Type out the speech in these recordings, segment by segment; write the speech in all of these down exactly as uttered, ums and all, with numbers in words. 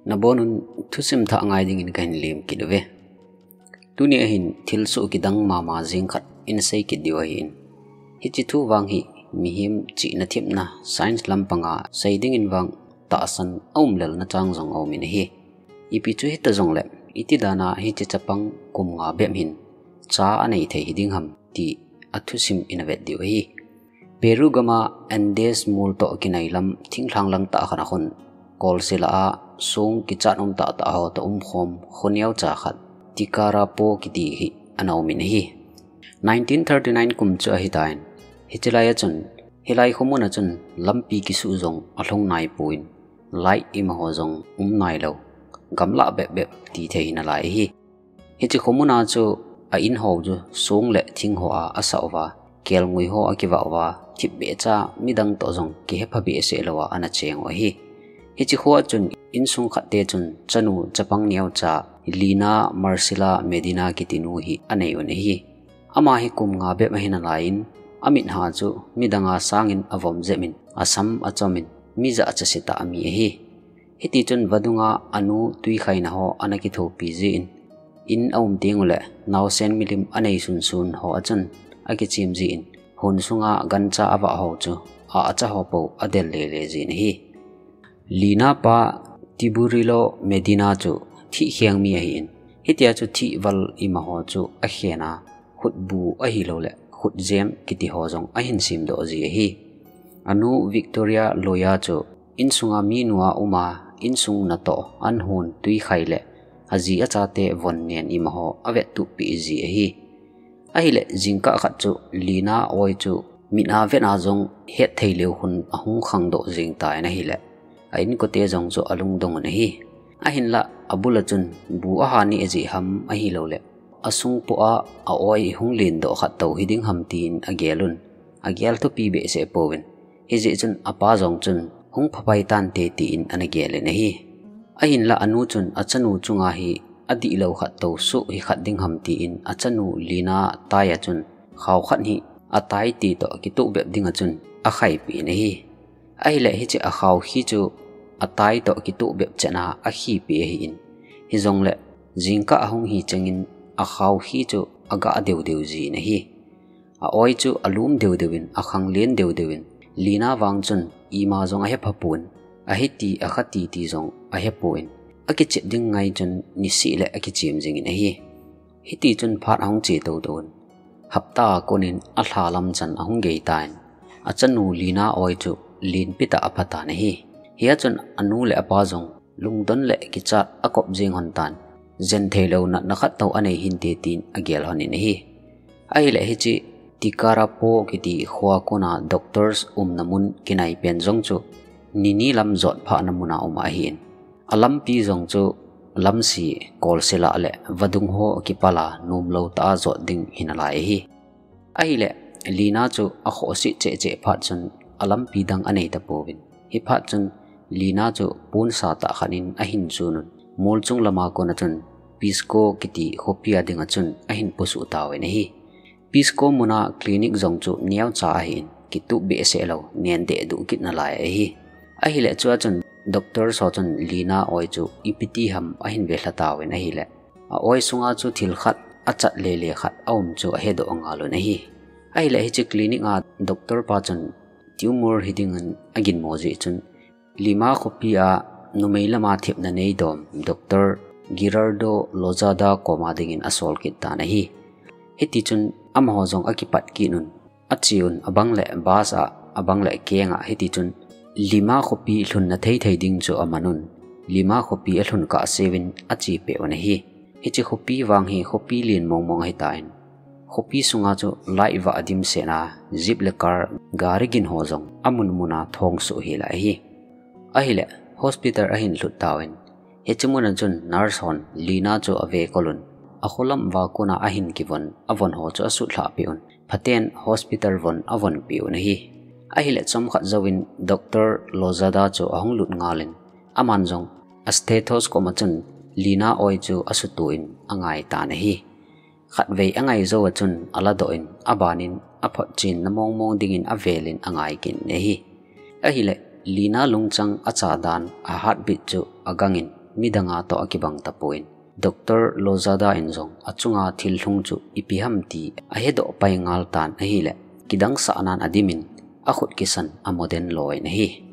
Nabonun thusim thah ngai dingin kahin lem kit uve. Tuni ahin thilsoh kidang mama jing khat in sei kit diu ahin. Hiche thu vang hi mihem chihna themna science lampanga sei dingin vang tahsan aum lelna chang jong aumin ahi. Ipi chu hita jongle, iti dana hiche chapang kum nga bep hin cha anei thei hiding ham ti athusim in avet diu ahi. Peru gama Andes mol toh kinai lam thinglhang lang tah khat a khun, kolsela a song kichat um tahtah ho toh umkhom kho neocha khat, Tikarapo kiti hi ana umin ahi. Nineteen thirty-nine kum chu ahitan, hiche lai a chun, hilai khomun a chun lampi kisuh jong alhung naipon, light imaho jong um nailou, gamlah bep bep ti thei hinalai ahi. Hiche khomun a chu a in ho chu song le thing hoa asah uva, kelngoi ho akivah uva, thipbeh cha midang toh jong kihepha behseh louva ana cheng u ahi. Hiche kho a chun insung khat te chun chanu chapang neocha Lina Marcela Medina kitinu hi anei un ahi. Ama hi kum nga bep ahinalaiyin, amit ha chu midanga sangin avom jepin, asam achomin, mi jachat se tah ami ahi. Hitichun vadunga anu tui khaina ho ana kithopi jin, in aum tenguleh naosen milim anei sunsun ho a chun akichem jin, hon sunga gancha avah ho chu a acha ho pou adel lele jin ahi. Lina pa Tiburilo Medina chu thihkheng mi ahin, hitia chu thihval imaho chu akhena, khutbu ahilouleh khutjem kiti ho jong ahin semdoh ji ahi. Anu Victoria Loya chu insunga mi nua uma, insung natoh, an hon tui khai le aji achate von nen imaho avettup peh ji ahi. Ahileh jingkah khat chu Lina oi chu mit a vet a jong hetthei leu hun ahung khangdoh jing tan ahileh, a inkote jong chu alungdong un ahi. Ahinlah abul a chun bu aha neh jeh ham ahilouleh asung poh a a-oi hung lendoh khat tou hiding ham tin agel un, agel thupi behseh pouvin, hijeh chun apa jong chun hung phapai tante tin ana gel in ahi. Ahinlah anu chun achanu chunga hi adihlou khat tou soh hi khat ding ham tin achanu Lina tai a chun khao khat hi atai ti toh kitoh bep ding a chun akhaipeh in ahi. Ahileh hiche akhao khi chu atai toh kitoh bep chetna akhipeh ahin, hijongleh jingkah ahung hi chengin akhao khi chu agah deudeu jin ahi. A-oi chu alum deudeuvin, akhanglen deudeuvin, Lina vang chun ima jong ahephapon, ahiti akhati ti jong ahepon, akichep ding ngai chun niseh le akichem jingin ahi. Hitichun phat ahung che toutouvin, hapta konin alha lam chan ahung geitan, achanu Lina oi chu lenpitah aphatan ahi. Hia chun anu le apa jong lungdon le kichat akop jing lhon tan, jentheilou natna khat tou anei hinte tin agel lhonin ahi. Ahileh hiche Tikarapo kiti khoa kona doctors umna mun kinai pen jong chu nini lam jotphahna muna um ahin, alampi jong chu lamsi, kolsela le vadung ho kipala nomlou tah a jot ding hinalai ahi. Ahileh Lina chu akhohse cheh cheh phat chun alampi dang anei tapouvin, hiphat chun Lina chu ponsa tah khat in ahin chun un, molchung lama kona chun Pisco kiti khopi a dinga chun ahin posuh tauvin ahi. Pisco muna clinic jong chu neocha ahin, kitup behseh lou, nen dehduh kit nalai ahi. Ahileh chua chun doctors ho chun Lina oi chu ipiti ham ahin velha tauvin ahileh, a-oi sunga chu thil khat achat lele khat aum chu ahedoh ngal un ahi. Ahileh hiche clinic a doctor pa chun tumor hidingin aginmo jeh chun, Lima khopi a numei lama thepna neidom Doctor Gerardo Lozada koma dingin asol kit tan ahi. Hitichun amaho jong akipat kit un, ache un, abang le bus a, abang le keng a, hitichun Lima khopi lhunna thei thei ding chu aman un, Lima khopi alhun kahseuvin ache peh un ahi. Hiche khopi vang hi khopi len mong mong ahitan, khopi sunga chu light vah adimsetna jeep le car, gari gin ho jong amun muna thong soh hel ahi. Ahileh hospital ahin lhut tauvin, hiche muna chun nurse hon Lina chu avekol un, akholam uva kona ahin kivon, avon ho chu asutlhah peh un, phaten hospital von avon peh un ahi. Ahileh chomkhat jouvin Doctor Lozada chu ahung lut ngalin, aman jong a stethoscope a chun Lina oi chu asutoh in angai tan ahi. Khatvei angai jou a chun aladoh in, abanin aphotchenna mong mong dingin avelin angai kit in ahi. Ahileh Lina lungchang acha dan, a heartbeat chu agangin, midang a toh akibang tapon, Doctor Lozada in jong achunga thil lhung chu ipi ham ti ahedoh pai ngal tan ahileh, kidang sahnan adimin akhut kisan amoden louvin ahi.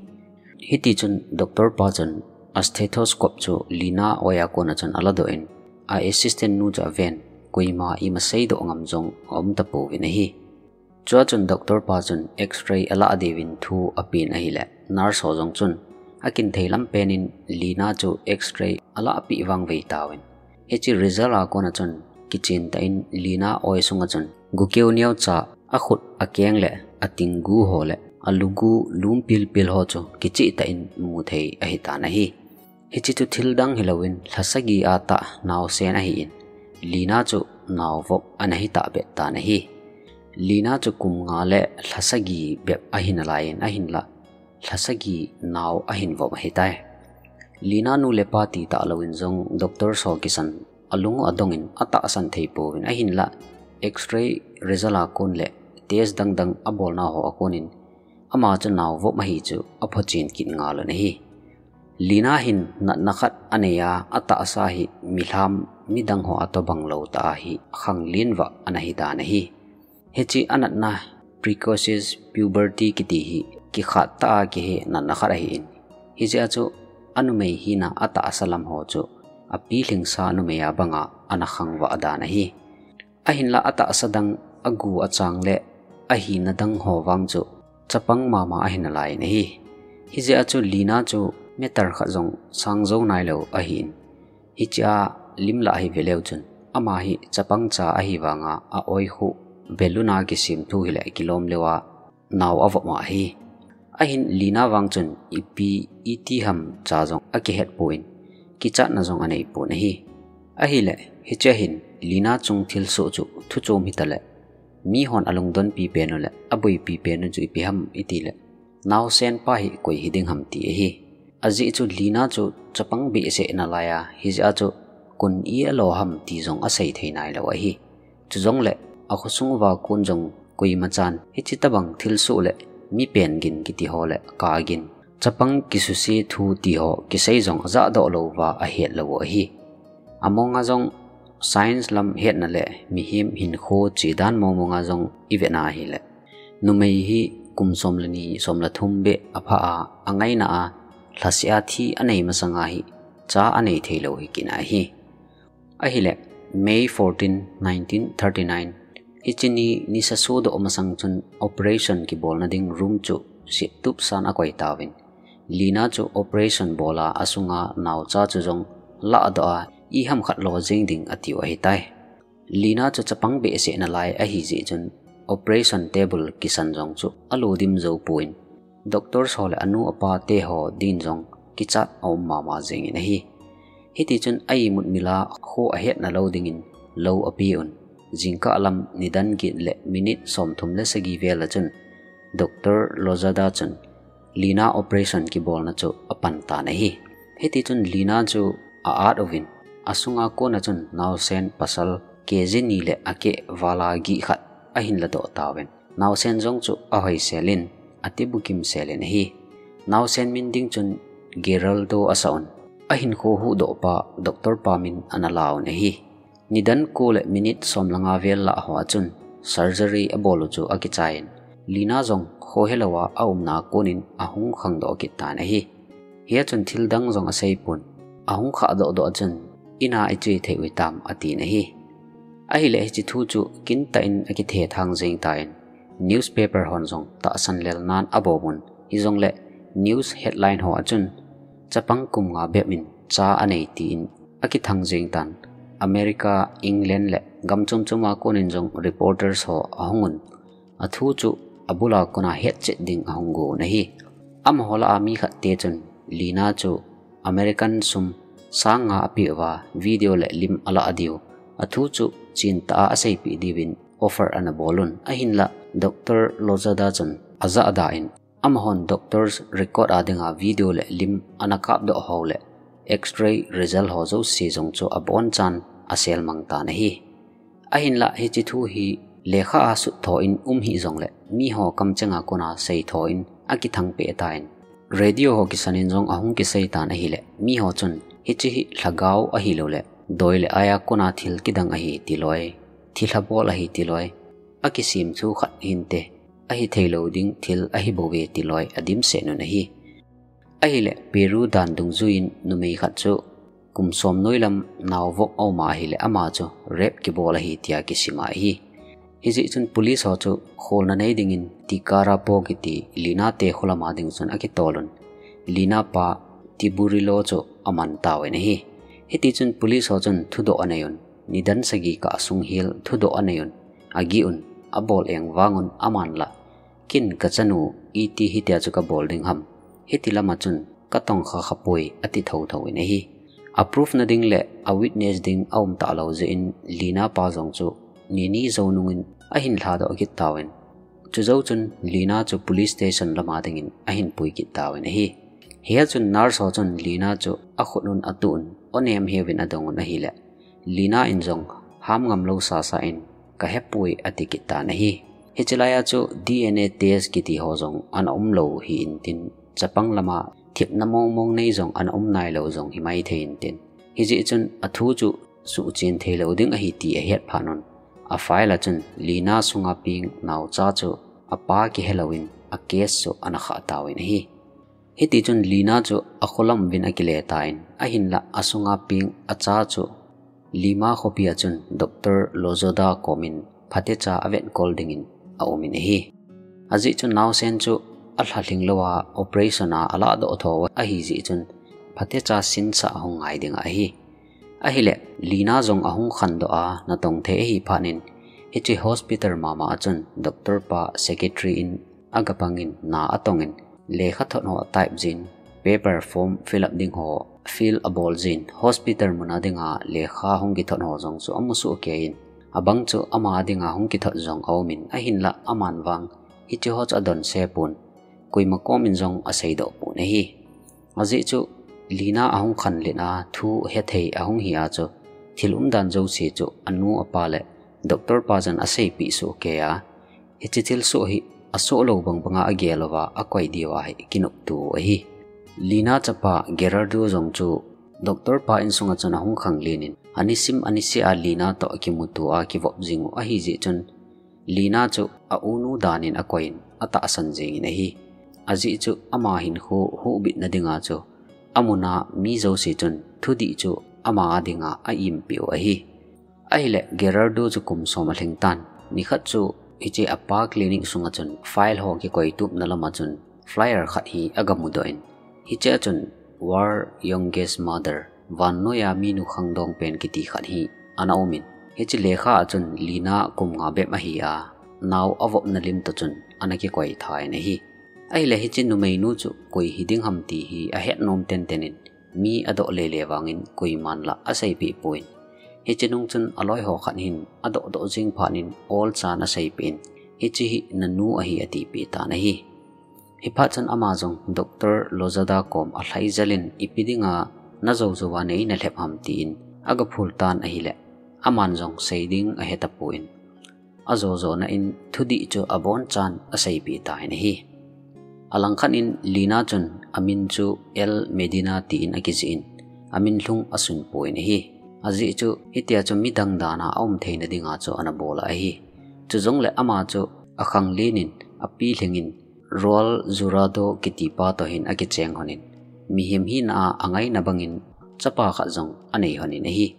Hitichun Doctor pa chun a stethoscope chu Lina oi a kona chun aladoh in, a assistant nu chu aven, koima ima seidoh ngam jong aum tapouvin ahi. Chua chun Doctor pa chun X-ray alah diuvin thu apen ahileh, nurse ho jong chun akin thei lam penin Lina chu X-ray alahpeh vangvei tauvin. Hiche result a kona chun kichen tah in Lina oi sunga chun gukeu neocha, akhut, akeng le atinggu ho le alugu lum pilpil ho chu kicheh tah in mu thei ahitan ahi. Hiche chu thil dang hilouvin lhasagi a tah naosen ahin, Lina chu naovop ana hitah bep tan ahi. Lina chu kum nga le lhasagi bep ahi nalaiyin ahinlah lhasagi nao ahin vop ahitai. Lina nu le pa ti tah louvin jong doctor ho kisan alung u adongin atahsan thei pouvin ahinlah X-ray result a kon le test dangdang abolna ho a konin ama chu naovop ahi chu aphochen kit ngal un ahi. Lina hin natna khat anei a, atahsa hi milham midang ho a tobang lou tah a hi khanglen vah ana hitan ahi. Hiche anatna precocious puberty kiti hi kikhat tah a kihe natna khat ahin, hijeh a chu anumei hina atahsa lam ho chu apilhingsa numei a banga ana khangvah dan ahi. Ahinlah atahsa dang, agu achang le ahina dang ho vang chu chapang mama ahi nalaiyin ahi. Hijeh a chu Lina chu meter khat jong sang jou nailou ahin, hichea lim lah hi veleu chun ama hi chapang cha ahi vanga a-oi khu balloon a kisemthu hileh kilom leuva nao avop ma ahi. Ahin Lina vang chun ipi iti ham cha jong akihet pon, kichatna jong anei pon ahi. Ahileh hichea hin Lina chung thilsoh chu thuchom hitaleh, mihon alungdonpi pen u le aboipi pen u chu ipi ham itileh, naosen pa hi koi hiding ham ti ahi. Ajeh chu Lina chu chapang behseh nalai a, hijeh a chu kon i alo ham ti jong asei thei nailou ahi. Chujongleh akhosung uva kon jong koimachan hiche tobang thilsoh le mipen gin kiti ho le kagin, chapang kisuse thu ti ho kisei jong ajahdoh louva ahet lou u ahi. Amonga jong science lam hetna le mihem hinkho chedan mongmonga jong ivena ahileh, numei hi kum som le ni, som le thum beh aphah a, angaina a, lhaseh a thi anei masanga hi cha anei theilou hi kina ahi. Ahileh, May fourteen, nineteen thirty-nine, hiche ni nisa sodoh masang chun operation kibolna ding room chu setup san akoi tauvin, Lina chu operation bola asunga naocha chu jong lahdoh a, iham khat lo jeng ding atiu ahitai. Lina chu chapang behseh nalai ahijeh chun operation table kisan jong chu alo dim jou pon, doctor ho le anu apa te ho din jong kichat aum mama jengin ahi. Hitichun a-imut mila kho ahetna lou dingin lou apeun, jingkah lam nidan get le minute somthum le sagi vel a chun Doctor Lozada chun Lina operation kibolna chu apan tan ahi. Hitichun Lina chu a-at uvin, asunga kona chun naosen pasal kg ni le akeh vala gih khat ahin ladoh tauvin, naosen jong chu ahoiselin, atibukim selin ahi. Naosen min ding chun Geraldo asah un, ahinkho huhdoh pa doctor pa min ana lauvin ahi. Nidan ko le minute som le nga vel lah hoa chun surgery abol u chu akichaiyin, Lina jong khohelouva aumna konin ahung khangdoh kit tan ahi. Hia chun thildang jong aseipon, ahung khahdoh doh a chun, ina iche thei u hitam atin ahi. Ahileh hiche thu chu kintah in akithethang jeng tan, newspaper hon jong tahsan lelnan abopun, hijongleh news headline hoa chun, chapang kum nga bep in cha anei tin akithang jeng tan, America, England le gam chomchom a konin jong reporters ho ahungun, athu chu abula kona hetchet ding ahung gon ahi. Amaho lah a mi khat te chun Lina chu American sum sang nga apeuva video le lim alah diu, athu chu chentah a aseipeh diuvin offer ana bolun, ahinlah doctor Lozada chun ajahda in, amahon doctor's record a dinga video le lim ana kapdoh ho le X-ray result ho jouse jong chu abonchan aselmang tan ahi. Ahinlah hiche thu hi lekha a suttho in um hih jongleh miho kamchenga kona seitho in akithangpeh tan, radio ho kisanin jong ahung kisei tan ahileh miho chun Hiche hi lhagao ahilouleh doi le aia kona thil kidang ahi tiloi, thilha bol ahi tiloi, akisem thu khat hinte, ahi theilou ding thil ahi bouve tiloi adimset un ahi. Ahileh Peru dan dungjuiyin numei khat chu kum som noilam naovop auma ahileh ama chu rape kibol ahi tia kisima ahi. Hijeh chun police ho chu kholna nei dingin Tigarapó kiti Lina te kholama ding chun akitolun, Lina pa Tiburilo chu aman tauvin ahi. Hitichun police ho chun thudoh aneiyun, nidan sagi kah sung hel thudoh aneiyun, agihun, abol eng vangun amanlah, ken kachanu iti hitia chu kabol ding ham, hiti lama chun katongkha khapoi ati thotho in ahi. A proof na ding le a witness ding aum talou jeh in Lina pa jong chu nini jou nungin ahin lhadoh kit tauvin, chujou chun Lina chu police station lama dingin ahin pui kit tauvin ahi. Hia chun nurse ho chun Lina chu akhut un atuh un, onem heuvin adongun ahileh, Lina in jong ham ngamlou sasa in, kahepoi ati kit tan ahi. Hiche laia chu D N A test kiti ho jong ana umlou hi intin, chapang lama thepna mongmong nei jong ana um nailou jong himai thei intin, hijeh chun athu chu suhchen theilou ding ahi ti ahet phatnun, a file a chun Lina sunga peng naocha chu apa kihelouvin a case chu ana khah tauvin ahi. Hitichun Lina chu akholam uvin akile tan, ahinlah asunga peng acha chu Lima khopia chun Doctor Lozada komin phatecha avetkol dingin aumin ahi. Ajeh chu naosen chu alhalhing louva operation a alahdoh tho ahijeh chun phatecha sinsah ahung ngai dinga ahi. Ahileh Lina jong ahung khandoh a natong thei ahi phatnin, hiche hospital mama a chun doctor pa secretary in agapangin na atongin, lekhathot ho atype jin, paper form fill up ding ho fill abol jin, hospital muna dinga lekha hung kithot ho jong chu amusoh keiyin, abang chu ama dinga hung kithot jong aumin, ahinlah aman vang hiche ho chu adonse pon, koima komin jong aseidoh pon ahi. Ajeh chu Lina ahung khanlet a thu hethei ahung hia chu, thil umdan jouse chu anu apa le doctor pa jong aseipeh soh keiya, hiche thilsoh hi asohlou bangbanga agel uva akoi diuva hi kinopto ahi. Lina chapa Gerardo jong chu doctor pa insunga chun ahung khanglenin, anisim anisea Lina toh akimuto a kivop jingu ahijeh chun, Lina chu aunu danin akoiyin atahsan jengin ahi. Ajeh chu ama hinkho huhbitna dinga chu amuna mi jouse chun thudih chu ama dinga aimpeh u ahi. Ahileh Gerardo chu kum som alhingtan, nikhat chu hiche apa clinic sunga chun file ho kikoitupna lama chun flyer khat hi agamudoh in, hichea chun World's Youngest Mother, vannoiya minu khangdong pen kiti khat hi ana umin, hiche lekha a chun Lina kum nga bep ahia, nao avopna lim toh chun ana kikoithan ahi. Ahileh hiche numeinu chu koi hiding ham ti hi ahetnom tentenin, mi adoh lele vangin koimanlah aseipeh pon, hiche nung chun aloiho khat hin adohdoh jeng phatnin olchan aseipeh in, hiche hi nanu ahi atipeh tan ahi. Hiphat chun ama jong Doctor Lozada kom alhaijelin, ipi dinga najoujouva neina lhep ham tin agaphultan ahileh, aman jong seiding ahetapon, ajojona in thudih chu abonchan aseipeh tan ahi. Alangkhat in Lina chun amin chu El Medina tin akijih in, aminlhung asunpon ahi. Ajeh chu hitia chu midang dana aum theina dinga chu ana bol ahi. Chujongleh ama chu akhanglenin, apilhingin, Raul Jurado kitipa toh hin akicheng lhonin, mihem hina a angaina bangin chapa khat jong anei lhonin ahi.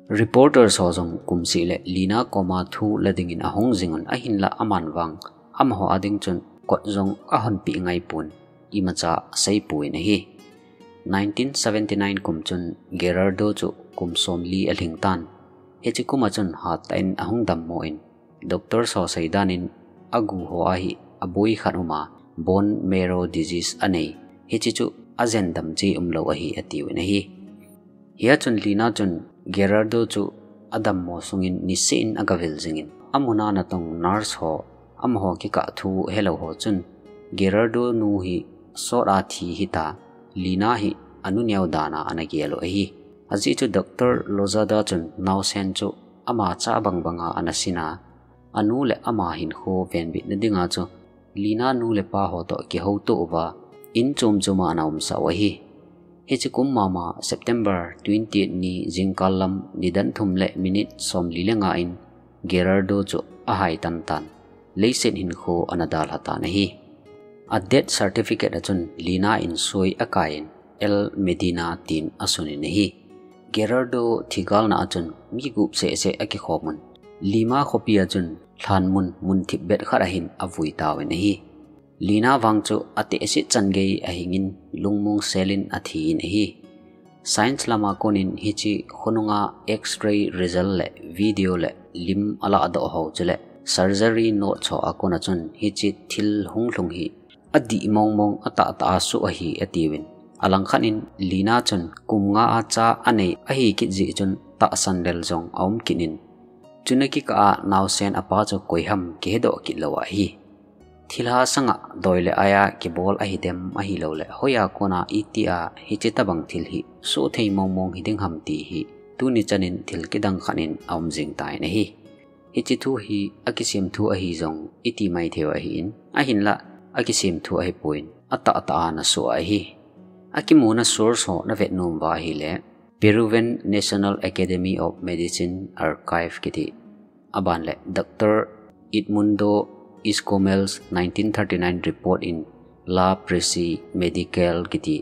Reporters ho jong kumseh leh Lina koma thu la dingin ahung jingun, ahinlah aman vang amaho a ding chun kot jong ahonpeh ngaipon, imacha aseipon ahi. Nineteen seventy-nine kum chun Gerardo chu kum somli alhingtan, hiche kuma chun hattah in ahung dammo in, doctor ho seidanin agu hoa hi aboi khat uma, bone marrow disease anei, hiche chu ajendam cheh umlou ahi atiuvin ahi. Hia chun Lina chun Gerardo chu adammo sungin niseh in agavil jingin, amuna natong nurse ho, amaho kikah thu helou ho chun Gerardo nu hi sot a thi hita, Lina hi anu neo dana ana gel u ahi. Ajeh chu Doctor Lozada chun naosen chu amacha bangbanga ana sina, anu le ama hinkho venbitna dinga chu Lina nu le pa ho toh kihoutoh uva, in chom choma ana umsah u ahi. Hichi kum mama September twenty ni jingkal lam nidan thum le minute somli le nga in Gerardo chu ahai tan tan, leiset hinkho ana dalha tan ahi. A death certificate a chun Lina in soi akai in El Medina tin asun in ahi. Gerardo thigalna a chun mi gup seh seh akikhom un, Lima khopi a chun lhan mun mun thipbet khat a hin avui tauvin ahi. Lina vang chu atehse chan gei ahing in lungmong sel in athi in ahi. Science lama konin hichi khonunga X-ray result le video le lim ala doh ho chule surgery note cho a kona chun hichi thil hunglhung hi adih mong mong atah tah a su ahi atiuvin. Alangkhat in Lina chun kum nga a cha anei ahi kit jeh chun tahsan lel jong aum kit in. Chuna kikah a naosen apa chu koi ham kihedoh kit lou ahi. Thilha sanga doi le aia kibol ahi dem ahilou le hoiya kona itia hichi tabang thil hi soh thei mong mong hiding ham ti hi tuni chanin thil kidang khat in aum jing tan ahi. Hichi thu hi akisem thu ahi jong iti mai thei u ahin, ahinla akisem thu ahipon atah tah a nasoh ahi. Akimuna source ho navet nom uva ahile Peruvian National Academy of Medicine Archive kiti. Aban le Doctor Edmundo Escomel's nineteen thirty-nine report in La Presse Medical kiti.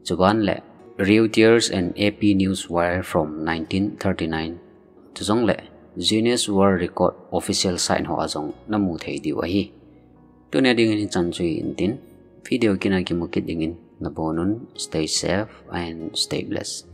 Chuban le Reuters and A P News Wire from nineteen thirty-nine. Chujong le Guinness World Record official site ho a jong namu thei diu ahi. Tunia dingin hichan chu ahin tin, video kit a kimu kit dingin nabonun stay safe and stay blessed.